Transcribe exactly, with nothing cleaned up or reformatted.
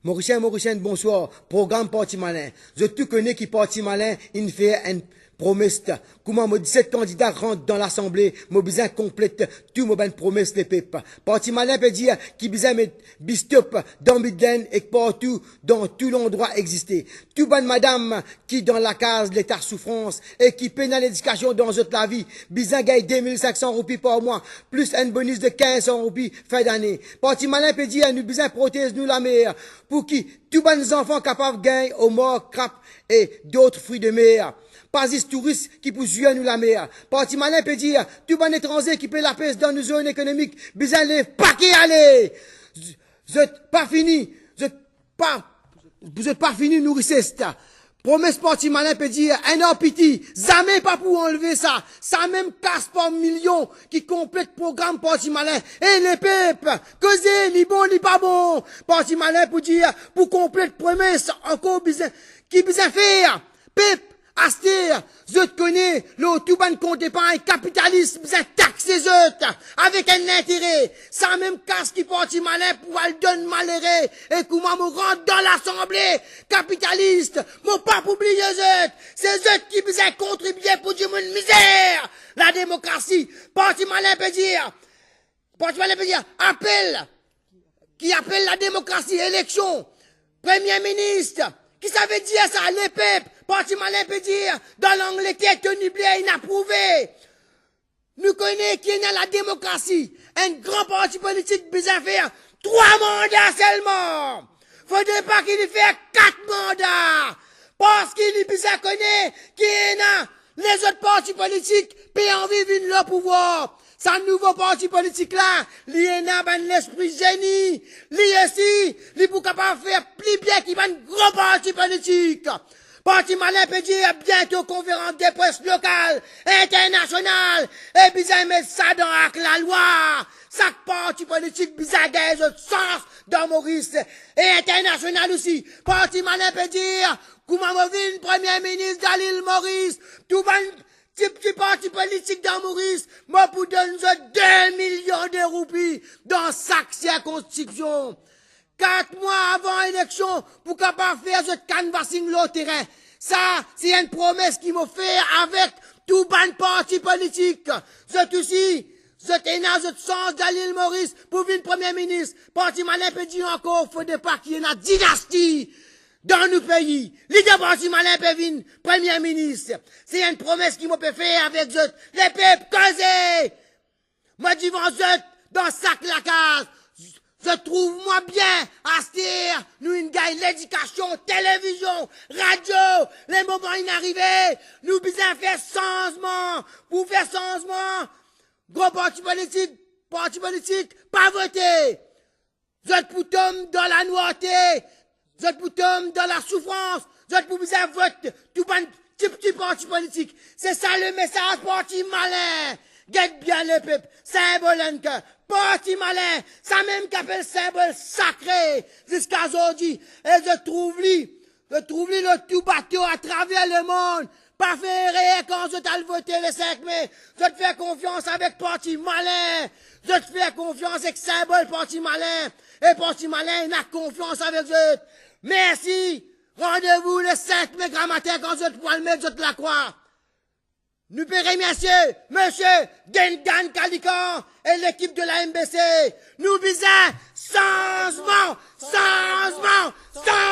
Morisien, Morisienn, bonswar. Program Parti Malin. Zot tou kone ki Parti Malin inn fer enn promes. Kouma mo diset kandida rant dan Lasanble, mo bizin konplet tou mo bann promes lepep. Parti Malin pe dir ki bizin met bistop dan Midland ek partou dan tou landrwa existe. Tou bann madam ki dan lakaz leta soufrans e ki pena ledikasion dan zot lavi, bizin gagn de mil sink san roupi par mwa, plis enn bonis de kinz san roupi fin dane. Parti Malin pe dir nou bizin protez nou lamer pou ki tou bann zanfan kapav gagn omar, krap e dot fri de mer. Pa zis touris ki pou zwir nou lamer. Parti Malin pe dir tou bann etranze ki pe lapes dan nou zonn ekonomik bizin lev pake ale. Z-, zot pa fini, zot pa, zot pa fini nouri sesta. Promes Parti Malin pe dir enn an piti, zame pa pou anlve sa. Samem kas par milion ki konplet program Parti Malin. E lepep, koze, li bon, li pa bon. Parti Malin pou dir, pou konplet promes ankor bizin, ki bizin fer. Pep, aster, zot kone, lor tou bann kont epargn kapitalis bizin takse zot avek enn lintere. Samem kas ki Parti Malin pou al donn malere, e kouma mo rant dan Lasanble, kapitalis, mo pa pou bliye zot. Se zot ki bizin kontribie pou dimoun mizer. Lademokrasi, Parti Malin pe dir, Parti Malin pe dir, apel, ki apel lademokrasi, eleksion, premie minis. Ki sa ve dir sa, lepep? Parti Malin pe dir, dan Langleter, Tony Blair inn aprouve. Nou kone ki ena lademokrasi. Enn gran parti politik bizin fer trwa manda selman. Fode pa ki li fer kat manda. Parski li bizin kone ki ena lezot parti politik pe anvi vinn lor pouvwar. Sa nouvo parti politik la, li ena bann lespri zeni. Li osi, li pou kapav fer pli bien ki bann gro parti politik. Parti Malin pe dir biento konferans de pres lokal, internasional, e bizin met sa dan ak lalwa. Sak parti politik bizin gagn zot sans dan Moris e internasional osi. Parti Malin pe dir, kouma mo vinn premie minis dan lil Moris, tou bann tipti parti politik dan Moris, mo pou donn zot de milion de roupi dan sak sirkonskripsion. Kat mwa avan eleksion pou kapav fer zot canvassing lor terin. Sa, se enn promes ki mo fer avek tou bann parti politik. Zot osi, zot ena zot sans dan lil Moris pou vinn premie minis. Parti Malin pe dir ankor, fode pa ki ena dinasti dan nou pei. Lider Parti Malin pe vinn premie minis. Se enn promes ki mo pe fer avek zot. Lepep, koze! Mo divan zot dan sak lakaz. Zot trouv mwa bien. Aster, nou inn gagn ledikasion, televizion, radio. Lemoman inn arive. Nou bizin fer sanzman. Pou fer sanzman, gro parti politik, parti politik, pa vote. Zot pou tom dan lanwarte, zot pou tom dan lasoufrans, zot pou bizin vot tou bann tipti parti politik. Se sa lemesaz Parti Malin. Get bien lepep, sinbol enn ker. Parti Malin, samem ki apel sinbol sakre ziska zordi. E zot trouv li, zot trouv li lor tou bato atraver lemond. Pa fer erer kan zot al vote le sink me. Zot fer konfians avek Parti Malin. Zot fer konfians ek sinbol Parti Malin. E Parti Malin ena konfians avek zot. Mersi. Randevou le sink me gramatin kan zot pou al met zot lakrwa. Nou pe remersie Misie Dendan Kalikan e lekip de la M B C. Nou bizin sanzman, sanzman, sanzman.